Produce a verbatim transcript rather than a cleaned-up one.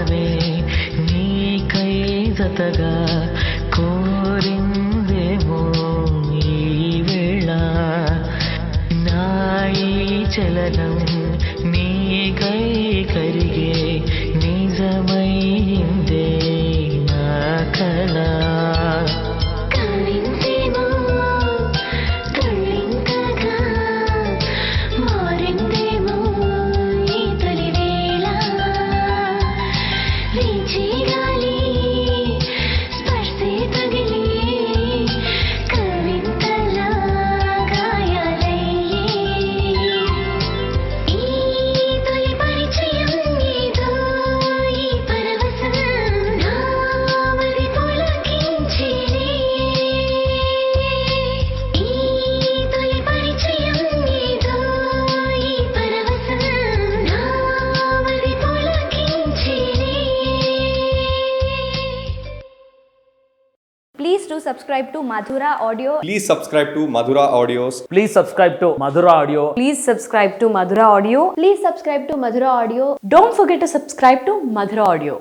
నీ కై జతగా కోరిందేమో ఈ వేళ. నా ఈ చలనం నీ కై కరిగే నిజమైందే నా కల. కలిందేమో తొలింతగా మారిందేమో ఈ తొలి వేళ. వీచే గాలి స్పర్శే తగిలి కవింతలా గాయాలయ్యే. ఈ తొలి పరిచయం ఏదో ఈ పరవశం నా మది పులకించినే. ఈ తొలి పరిచయం ఏదో ఈ పరవశం నా మది పులకించినే. Please do subscribe to Madhura Audio. Please subscribe to Madhura Audios. Please subscribe to Madhura Audio. Please subscribe to Madhura Audio. Please subscribe to Madhura Audio. Don't forget to subscribe to Madhura Audio.